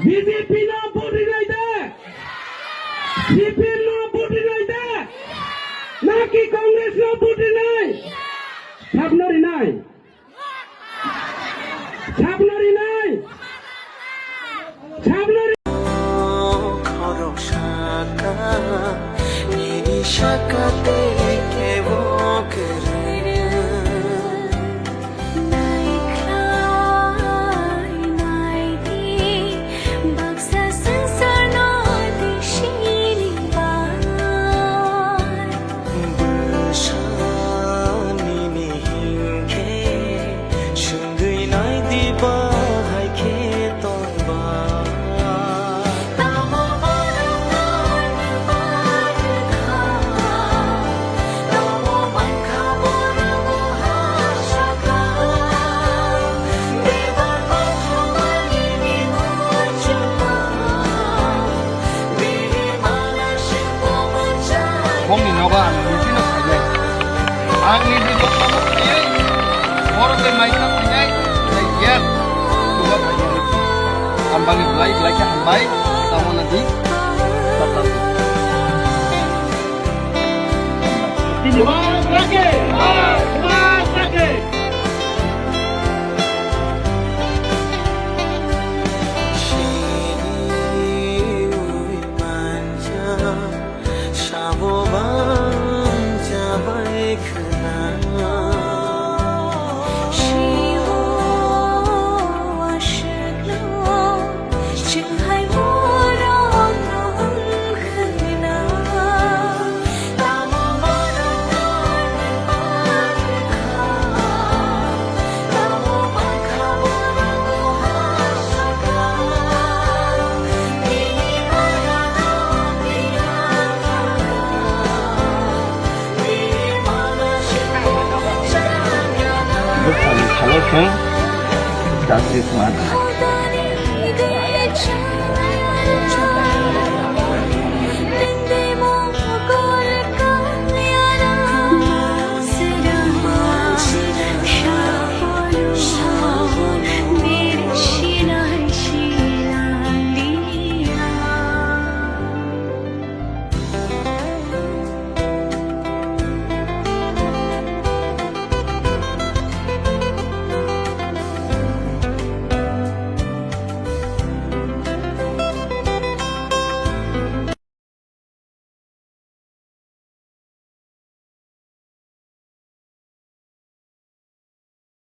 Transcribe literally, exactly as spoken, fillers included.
B J P no vote rinai de? C P M no vote rinai de? Naki Congress no vote rinai? Sabno rinai? Sabno rinai? Sabno ri- Khorok saka, nini saka te kebo kwrwi. Naikhlai naidi, baksa swngcharno twi sini bai. Bwsa nini hinkhe, swngwi naidi bahai khe tongba. Bongni nogo ang nini no khainai. Ang nini jotono khainai. Borok bai mai kha khainai. Tei yen. Ang bangni belai belai khe hambai. Tamo na di. Sabo bang jabai khna. Sio aswkno chwng hai borokno wng khna. Tamo borokno nang kha. Bwkhani salai khe Dasri Kumar.